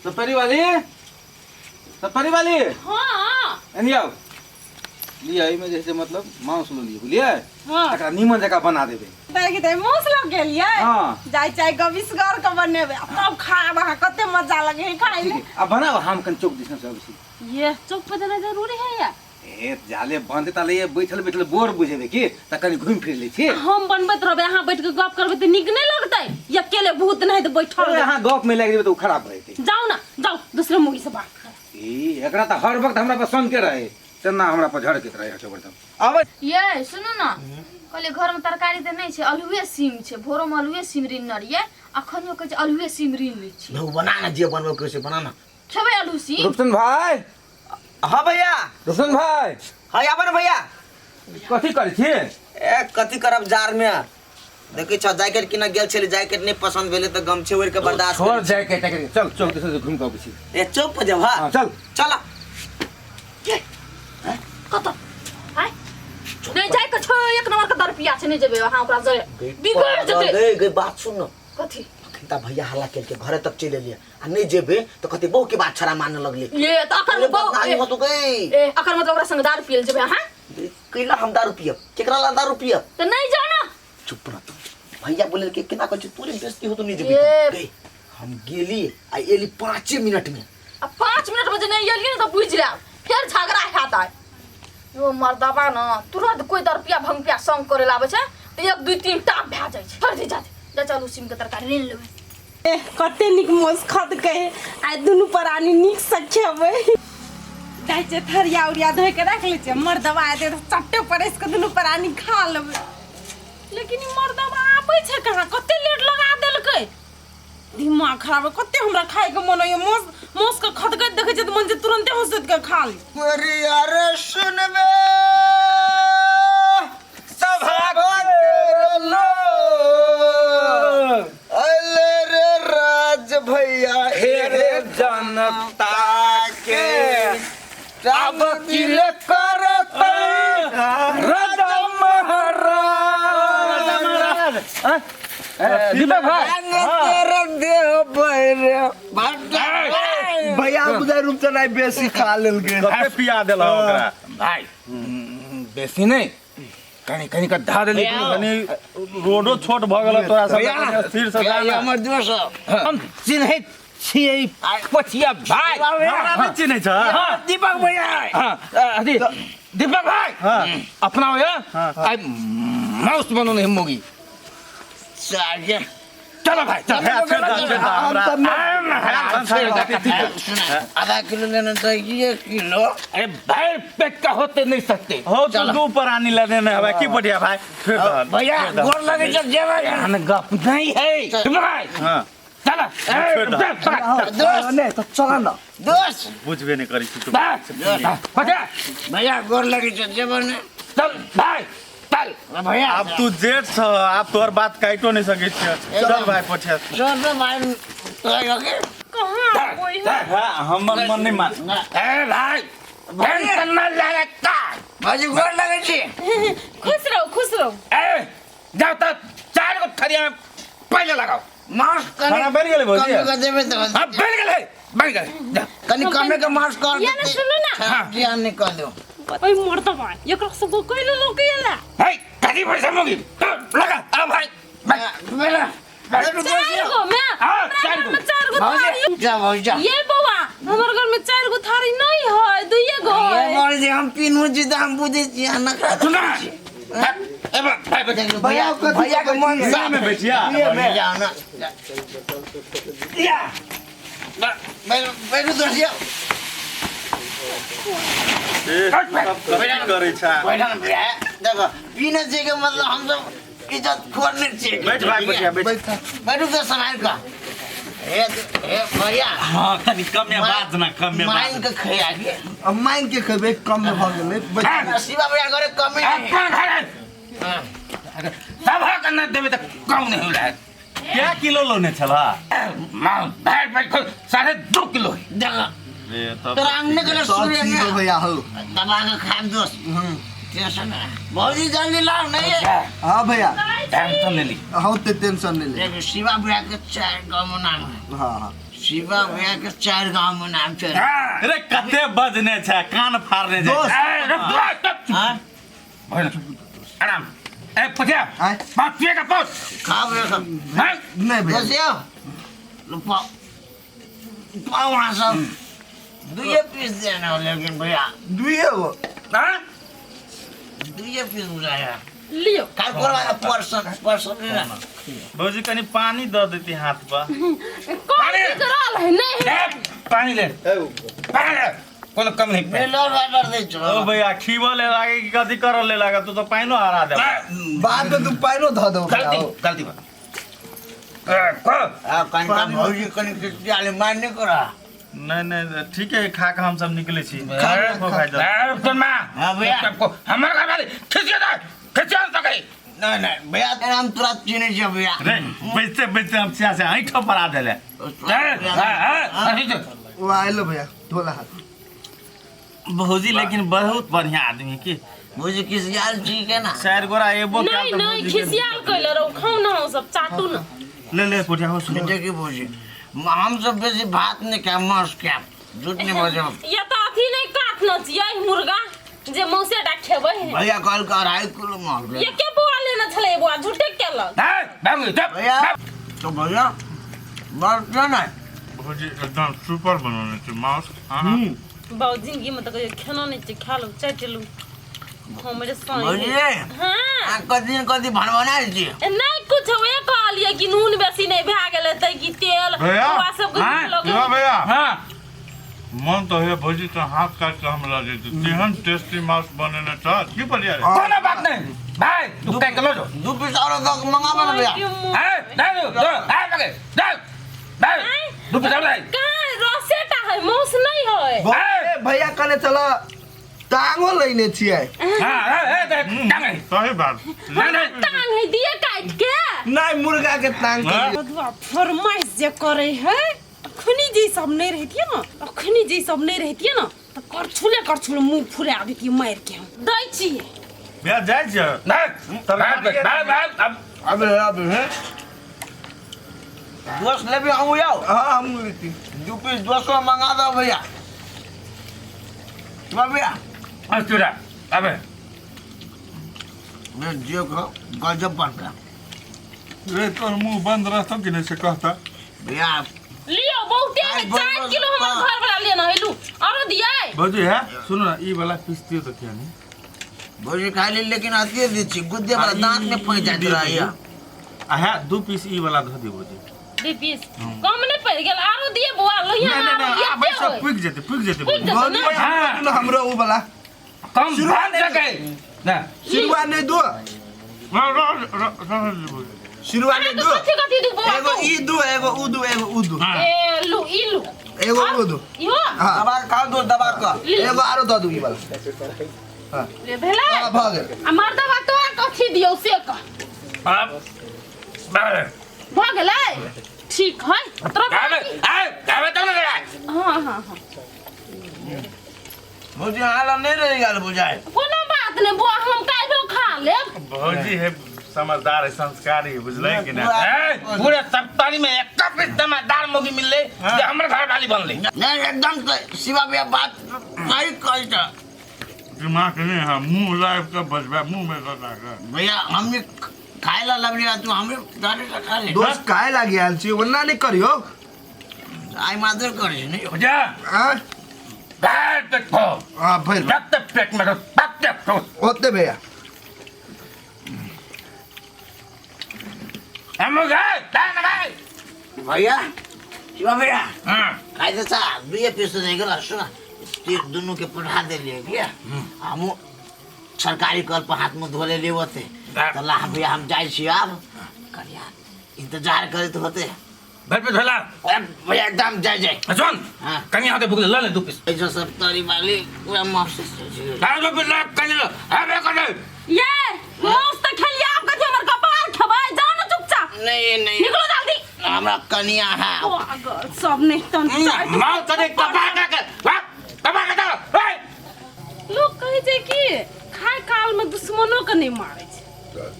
Safari वाली, safari वाली। हाँ। एनी आओ। लिया एहिमे जे छै मतलब मांस लऽ लिअ, बुझलियै? हाँ। एकरा नीमन जकाँ बना देबै। तै तै मांस लऽ गेलियै। हाँ। जाइ चाय गबिसगर के बनेबै आ तब खायब अहाँ, कते मजा लगे है खाय ठीक ले। है, आब बनाउ, हम कनि चौक दिसन से अबै छी। ये चौक पे देना जरूरी है या? ए जाले बंद ताले ये बैठल बैठल बोर बुझेबै की, तऽ कनि घुमि फिर लै छी। हम बनबैत रहबै, अहाँ बैठ के गप करबै तऽ नीक नहि लगतै। ये अकेले भूत नहीं तऽ बैठल अरे रहबै। अहाँ गप में लागि जेबै तऽ ओ खराब भऽ जेतै। जाउ ना जाउ, दूसरे मुगी से बात करू। ई एकरा तऽ हर वक्त हमरा पर शंके रहे, तेना हमरा पर झड़कैत रहे हटो आबै। ये सुनू ना, कहलियै घरमे तरकारी तऽ नहि छै, अल्हुए सीम छै। भोरोमे अल्हुए सीम रिनने रहियै, अखनियो कहै छै अल्हुए सीम रिन लै छी। धौ बना ना, जे बनबै के से बना ना। खेबै अल्हू सीम? रूपचंद भाई। हाँ भैया। रूपचंद भाई। हाँ आबे ना भैया। कथी करै छी? ए कथी करब जार में, देखै छ जैकेट किन गेल छली, जैकेट नहीं पसंद भेलै तऽ गमछे ओढ़ि के बर्दाश्त छोड़ करै छी। जैकेट तैकेट, चल चौक दिसन से घुमि कऽ अबै छी। ए चौक पर जब? हाँ चल। चल। कतऽ आय नहीं जाय के छो, एक नंबर के दरपिया छै, नहीं जेबै अहाँ ओकरा जरे बिगड़ जेतै। गई गई बात सुन न। कथी? अखन ता भैया हल्ला केलकै, घरे तक चलि एलियै आ नहीं जेबे तऽ कहतै बहू के बात छड़ा मानऽ लगलै। ये तऽ अकर अरे बहु बदनामी होतो गई। ए अकर मतलब ओकरा संग दारू पियल जेबै अहाँ? कैला हम दारू पियब? केकरा ला दारू पियब? तऽ नहीं जाओ ना। चुप रह तू। भैया बोले के केना कहै छै तोरे बेइज्जती होतो, नहीं जेबे। ए। गई हम गेली आ एली 5 मिनट में। आ 5 मिनट में जे नहीं एलियै ने तऽ बुझि लेब फेर झगड़ा हैत आइ। यो मर्दबा न तुरंत कोई दरपिया भंगपिया संग करे लाबै छै तऽ 1 2 3 टाप भए जाइ छै। छोड़ दे, जा दे जा, चलू सीम के तरकारी ऋण लेबै। ए कते नीक मोस खदकै, आइ दुनू प्राणी नीक से खेबै। जाइ छियै थरिया उरिया धोइ के राखि लै छियै, मर्दबा एतै तऽ चट्टे परसि के दुनू प्राणी खा लेबै। लेकिन ई मर्दबा आबै छै कहाँ, कते लेट लगा देलकै। दिमाग खराब है, कते हमरा खाय के मन होइए। मोस मोस के खदकैत देखै छियै तऽ मन छै तुरंते हंसैत के खा ली। गोरिया रे सुनबे सभा अले रे राज भैया हे रे जनता के अब किले करत राजा महाराज। दीपक भाई भैया बुझाइ रूप चलाइ बेसी खा लेल गेल। कते पिया देलह ओकरा? भाई बेसी नहीं, कनी कनी का धा देली। कनी रोडो छोट भऽ गेल तोरा सब, कनी स्थिर से जा ना। हमर दोस्त हम चिन्है छियै पछिया भाई। हमरा नहि चिन्है छ? दीपक भैया। हाँ, अथी दीपक भाई। हाँ। अपना हो या हाँ। आई माउस बनौने है मोगी। चलो भाई चल। हे, छोड़ दे, छोड़ दे, हमरा छोड़ दे। आधा किलो लेना चाहिए 1 किलो। अरे भाई पेट का होते नहीं सकते। हो तू दू प्राणी लेने हवे की बढ़िया भाई, छोड़ दे। भैया गोर लगे चल जेबै। हम गप नहीं है भाई। हाँ चलो छोड़ दे। दोस्त नहीं तो चला ना दोस्त बुझबे नहि करै छी तू। बचा भैया गोर लगे चल जेबै ने। चल भाई चल। भैया आब तू जेठ छ, आब तोहर बात काटो नहीं सकै छियै। चल भाई पठिया। चल रे भाई तोरा के कहाँ आबै है? हाँ, हमर मन नहीं मान। ए भाई टेंशन न ले का। भाजी गोर लगे छी। खुश रहो खुश रहो। ए जाओ तो 4 गो थरिया में पहले लगाओ। मास्क कनी खाना बनि गेलै भौजी? कमे के देबै तऽ हाँ बन गेलै बन गेलै जा। कनी कमे के मास्क कर ये ना सुनू ना। हाँ। ध्यान नहीं कर दो। ओइ मर्दबा एकरा सब कैले लोक एला? हे कथी पैसा मोगी लगा आ भाई। मेरा 4 गो में हाँ, हमरा चारि घर गो। में 4 गो थारी। जा भौजी जा। ये बौआ हमर घर में 4 गो थारी नहीं है, 2 गो ये है। बोल जे हम पीनू छी तऽ हम बुझै छी अहाँ नखरा सुना ए भाई भाई भैया भैया के मन साफ में बैठिया। जाओ ना या बैठू दोस्त। ए, सब कथी करै छ? बैठा ना भैया, देखो पीने छी के मतलब हम सब इज्जत खोरने छी। बैठ भाई पठिया बैठ। बैठू तो सम्हाल का। हे हे भैया। हाँ कनी कमे बात ना, कमे बात। मांग के खैया के। अब मांग के खेबै कम में भऽ गेलै। शिवा भैया घरे कमे नहीं। अपन घर सभा के न देबै तऽ कम नहीं होला। क्या किलो लोने छला? मां भाई भाई 2.5 किलो है। देखो ए तब तोरा अंगने के सब सूर्य ठीक हो भैया हो। दबा के खाएब दोस्त। टेंशन नहीं। भौजी जल्दी लाओ नहीं है। हाँ भैया टेंशन ले ली। हाँ ते टेंशन नहीं ले। देखो शिवा भैया के 4 गाँव में नाम है। हाँ हाँ। शिवा भैया के चार गांव में नाम छै। हाँ। अरे कते बजने छै, कान फाड़ने जाइ छै। ए, रुक, रुक, रुक। हाँ? भोजन। आराम। ए, पुछिया। आँय? बाप पिए का पहुँच। खा भैया सब। हाँ? नहीं भैया। दोस्त यौ, लो पाव। पाव वहाँ सब। दुइये पीस देना लेकिन भैया। दुइये गो। हाँ? दुइये पीस बुझाया। लियो। काल करवा पर्सन पर्सन ना। भौजी कनि पानी दऽ देती हाथ पर। कौन चीज रहल है नहीं ए, पानी ले। पानी ले। कोनो कम नहीं। मिलर ऑर्डर दे चलो। ओ भैया खीबऽ ले लागे कि कथी करऽ ले लागे, तू तो पानिओ हरा देबा। बाद में तू पानिओ धऽ देबो भैया। गलती गलती बा। ए, कह। आ कनिका भौजी कनि खिसियाले मान नहीं करा। नहीं नहीं ठीक है, खा के हम सब निकले छी। अरे, खा अरे, माँ। हाँ, भैया। हमर घर वाली खिसिया दे, खिसिया दे सके। नहीं नहीं भैया, तेरा हम तुरंत चीनी छे भैया। रे बैठते बैठते हम सिया से ऐठो परा देले। ए, हाँ, हाँ, अभी तो। वो आइलो भैया, धोला हाथ। भौजी लेकिन बहुत बढ़िया आदमी है की। भौजी खिसियाल ठीक है ना? चारि गोरा एबो नहीं कयल तऽ नहीं भौजी के- खिसियाल कइले रहो, खाउ ना हम सब चाटू ना। ले ले पोठिया हो सुन। देखी भौजी, हम सब बेसी भात नहीं खाए, मांस खाए, झूठ नहीं बजो। या तो अथी नहीं काटना चाहिए मुर्गा जे मौसे टा खेबै है। भैया कल का 2.5 किलो मांस ले। ये के बुआ लेना छले बुआ झूठे केलक। ए, बाबू, चुप। भैया तो भैया मांस लेना है। भौजी एकदम सुपर बनौने छै मांस। हाँ। बाबू जिंदगी में तो कहियो खेना नहीं छै, खा लू चाटि लू हमरे संग। भौजी, हाँ। आ कथी न कथी भनभनायल छी? ए, नहीं कुछ वे कहलिए कि नून बेसी नहीं भए गेलै तै कि तेल भैया, बौआ सबके हाँ, नीक लगै। भैया, भैया। हाँ। मन तो है भौजी तो हाथ काट के हमरा दे दे, तेहन टेस्टी मांस बनेने छ की बढ़िया रे। कोनो बात नहीं भाई, तू कह के लो जो। दू पीस और दो मंगाबो ना भैया। ए, दे दो, दो, ए, लगे, दे, दे, दू पीस और दे। कहाँ रसेटा है, मांस नहीं है। ए, भैया कहने चला टांगो लेने छियै। हाँ, ए, ए, दे, टांग है। सही बात। नहीं, नहीं। टांग है दिए काट के। नहीं मुर्गा के टांग के। मधुआ फरमाइश जे करे है, अखनी जे सब नहीं रहतिए ना, अखनी जे सब नहीं रहतिए ना, तो करछुले करछुले मुंह फुरा देतिए मार के हम। दै छियै। भैया जाइ छियै। नहीं, भाई, भाई, भाई, अब अबे अबे हे। दोस्त लेबी हम याओ। हाँ, हम लेती। दू पीस दोस्त मंगा दो भैया। भैया। अस्तुरा, अबे। मैं जियो को गजब बन गया। रे तोर मुंह बंद रहतो कि नहीं से कहता? भैया। लियो बहुते है, आई, 4 बोल, किलो हमर बोल। घर वाला लेना है, लू। आरो दिया। भौजी है, सुनो ना, ई वाला पीस दियो तो क्या नहीं? भौजी खा ली लेकिन अतिए दी छी, गुद्दे वाला आ, ई- दांत में फंस जात दियो, रहा दियो। आ है, 2 पीस ई वाला धऽ दियो भौजी। 2 पीस। कम नहीं पड़ गेल, आरो दिए बुआ, लोहिया नहीं, नहीं, आरो नहीं, दिए आबै के सब होय? पुगि जेतै, पुगि जेतै पुगि भौजी। जेतै ना? हाँ। ना, हमरो ऊ वाला। कम शुरुआत भाग नहीं सके। ना। शुरुआत नहीं दो। रह, रह, रह, रह दियो भौजी। शुरुआत नहीं अहाँ दो। के कथी कथी दू बौआ एगो कहू? ई दू, एगो ऊ दू, एगो ऊ दू। हाँ। ए, लू, ई लू। एगो ऊ दू। इहो? हाँ। दबा के खाओ दो, दबा के। एगो आरो दऽ दू ई वाला। हाँ। ले भेलै? हाँ, भऽ गेल। आ मर्दबा तोरा कथी दियौ से कह। अब, बाबे। भऽ गेलै? ठीक है। तोरा आबे, आबे, आबे तब ना रे। हाँ, हाँ, हाँ। भौजी हाल नहीं रह गेल बुझाय। कोनो बात नहीं बुआ, हम काल्हो खा लेब। भौजी है समझदार है, संस्कारी है, बुझलै कि ना? ए, पूरे सप्ताह में एक पीस समझदार मोगी मिलले जे हमर घर वाली बनले। नहीं एकदम से शिवा भैया बात सही कहै छ। दिमाग नहीं है, मुंह लाइव के बजबा, मुंह में सटा के। भैया हमनी खाए ला लगली तू हमरे दादी से खा ले। दोस्त काहे लागी आयल छी, ओना नहीं करियो। आई मादर करी नहीं। हो जा। हाँ? गाल पेट को। हाँ, भइल। रक्त पेट में तो रक्त पेट। ओते भैया। हम गए, दान गए। भैया, शिवा भैया। हाँ। खाइ त सा, दुइये पीस नहीं गेल, सुन। ती दुनू के पढ़ा देलियै भैया। हमहूँ सरकारी कल पर हाथ मुँह धो लेलियै ओते। हाँ। तऽ ला भैया हम जाइ छी आब। कनिया इंतजार करैत होते। भर पे धोला। अरे भैया एकदम जाय जाय। सुन। हाँ। कनिया होते भूख ले ले 2 पीस। ए जो सब तरी वाली पूरा मांस से छै। ला दो पीस ला कनिया लो। अबे कने। ये मांस त खेलिया आब कथी हमर कपार खेबै, जाओ ना चुपचाप। नहीं, नहीं। निकलो जल्दी। हमरा कनिया है। पागल सब नहीं तन चाट। मांस त कपार का के। वाह, कपार के दो। ए! लोग कहै छै कि खाय काल में दुश्मनो के नहीं मारै छै,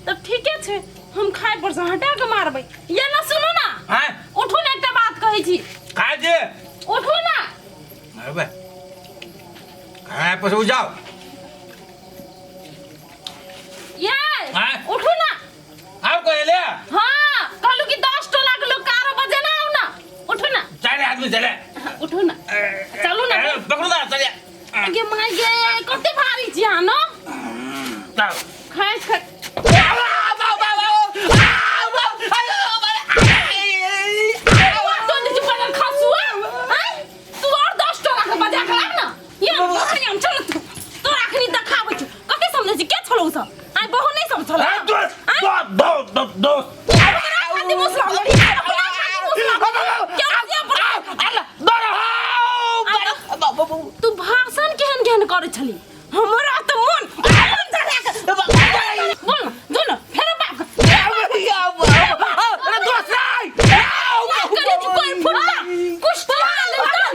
तब ठीके छै, हम खाय पर से हटा के मारबै। ये ना सुनू ना। हाँ? उठू ना, एकटा बात कहै छी। खाय छी। उठू ना। अरे खाना पर से जाओ। ये हाँ? उठू ना। आब कहले? हाँ कहलू कि 10 टोला के लोग कारो बजे ना आऊ ना। उठू ना। चार आदमी चले। उठू ना चलू ना। पकड़ू ना चले। गे my गे कते भारी छी अहाँ न। चल खाइ खाइ तू और 10 टोला के बजा के लाग ना। ये हम चल तू तोरा अखनी देखाबै छी कते समझै छी के छलौ सब आइ बहु नहीं सब छलौ। दोस्त दोस्त दोस्त दोस्त खाती मुसला लड़ी अपना खाती मुसला क्या तू भाषण केहन केहन करै छली हमरा त मन मन जरा के बोल न जो न फेर बाप अरे दोस्त रे करे छी कोई फुटका कुछ तो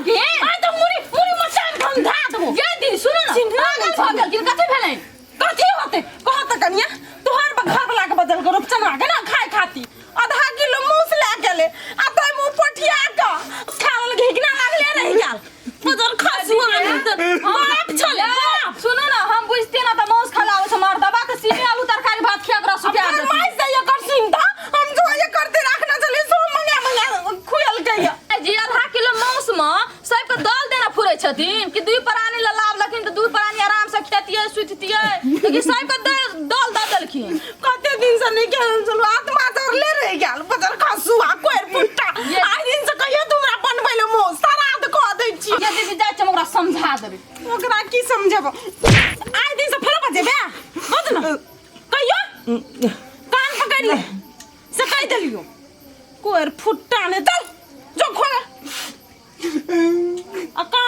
गे आइ त मुरी मुरी मचान हम धा देबो। ये दीदी सुनो ना पागल भऽ गेलखिन कथी भेलनि? कथी होते कह त कनिया तोहर घर वाला के बदल के रूपचना के ना खाए खाती आधा किलो मूस ले गेले आ तै मुंह पठिया के खा लेल घिघना लागले रहि गेल बजर खसुआ बाप छले बाप। सुनो ना हम बुझते ना त मांस खाला आबै छै मर्दबा के सीधे आलू तरकारी भात खिया के सुखा अपन देती। माय से एकर चिंता हम जो ये करते रखना चले सो मंगा मंगा खुयल के या। जी आधा किलो मांस में सबके दल देना फुरै छथिन कि दुई प्राणी ल लाबलखिन त दुई प्राणी आराम से खेतियै सुतितियै लेकिन सबके दल दऽ देलखिन। कते दिन से नहीं खेल चलू आत्मा जरले रहि गेल बजर खसुआ कोर पुट्टा आइ दिन से कहियो तुमरा बनबै ले मोह श्राद्ध कह दै छी। ये दीदी जाइ छै हम ओकरा समझा देबै। ओकरा की समझेबो आइ दिन से फेर बजेबे बुझ न कहियो कान पकड़ि ले से कहि देलियो कोर फुट्टा ने चल जो खोल आ कान